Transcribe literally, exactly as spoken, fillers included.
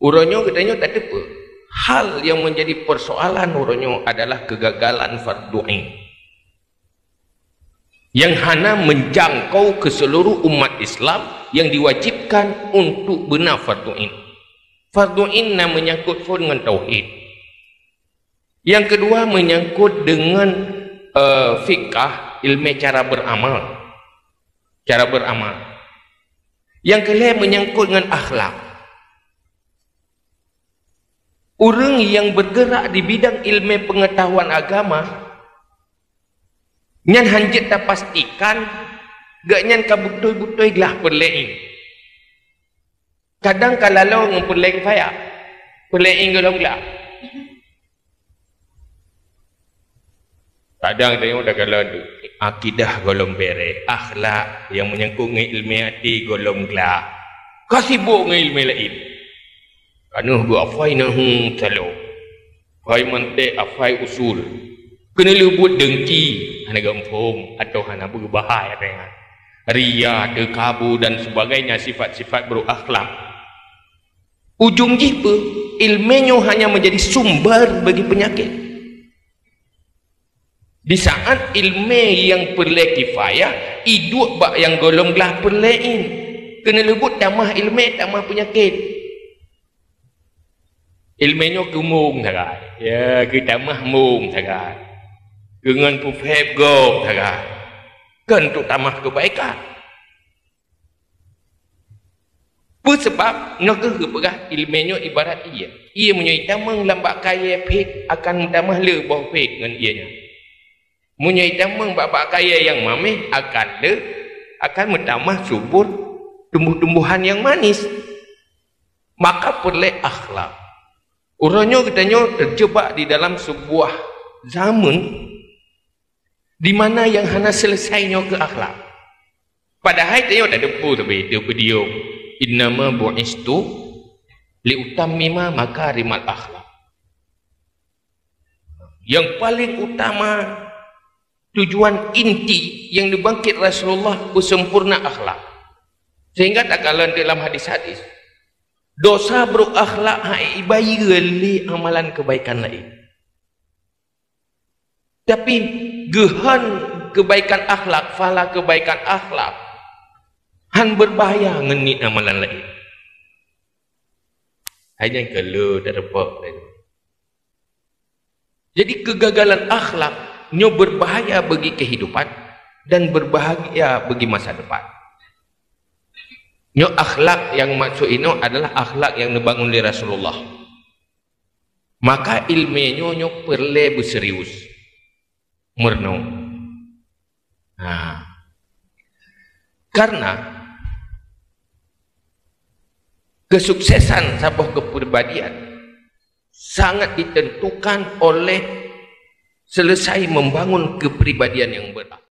Uroe nyoe geutanyoe tateupeue, hal yang menjadi persoalan uroe nyoe adalah kegagalan fardu ain yang hana menjangkau ke seluruh umat Islam yang diwajibkan untuk beuna fardu ain. Fardu ain na menyangkut phon ngon tauhid. Yang kedua, menyangkut dengan, eh, fikah, ilmu cara beramal. Cara beramal. Yang kelhèe menyangkut dengan akhlak. Ureuëng yang bergerak di bidang ilmu pengetahuan agama, nyan hanjeuet tapastikan geuhnyan ka beutôi-beutôi glah peureulée. Kadang ka laloe ngon peureulée kifayah, peureulée gohlom glah. Kadang tengok dah kalau akidah gohlom bereh, akhlak yang menyangkut ngon ilmu hati gohlom glah. Ka sibok ngon ilmu lain. Kanoh geuhafai nahu saloe. Hai mantek, hafai usul. Keuneuleubuet dengki, hana geuphom atau hana beubahai ateueh nyan. Ria, teukabu dan sebagainya, sifat-sifat buruk akhlak. Ujong jih peue? Ilmu nyoe hanya menjadi sumber bagi penyakit. Di saat ilmu yang peureulée kifayah iduek bak nyang gohlom glah peureulée, keuneuleubuet tamah ilmu, tamah penyakit. Ilmu nyoe keu mong sagai, ya, keu tamah mong sagai, keu ngon peuphet gob sagai, kon untuk tamah kebaikan. Peue sabab? Nyoe kheueh geupeugah ilmu nyoe ibarat ie. Ie meunyoe itamong lam bak kayée, phet akan meutamah le boh phet ngon ie nyan. Meunyoe itamong bak, bak kayée nyang maméh, akan le, akan meutamah subur tumbuh-tumbuhan nyang manis. Maka peureulée akhlak. Uroe nyoe geutanyoe teujeubak di dalam sebuah zaman di mana nyang hana selesai nyoe keu akhlak. Padahai tanyoe tateupeue teubiet teupeudiyong, "Innama bu'istu liutammima makarimal akhlak." Yang paling utama, tujuan inti yang dibangkit Rasulullah beusempurna akhlak. Sehingga takalon dalam hadis-hadis, dosa buruk akhlak hana ibayeue lé amalan kebaikan lain. Tapi geuhon kebaikan akhlak, pahala kebaikan akhlak, hana beubahaya ngon niet amalan lain. Hai nyan keuh le tareupok. Jadi kegagalan akhlak nyoe beubahaya bagi kehidupan dan beubahaya bagi masa depan. Nyoe akhlak nyang maksud inoe adalah akhlak nyang neubangun lé Rasulullah. Maka ilmu nyoe, nyoe peureulée beuserius. Meurunoe. Nah. Karena kesuksesan saboh kepribadian sangat ditentukan oleh selesai membangun kepribadian yang berakhlak.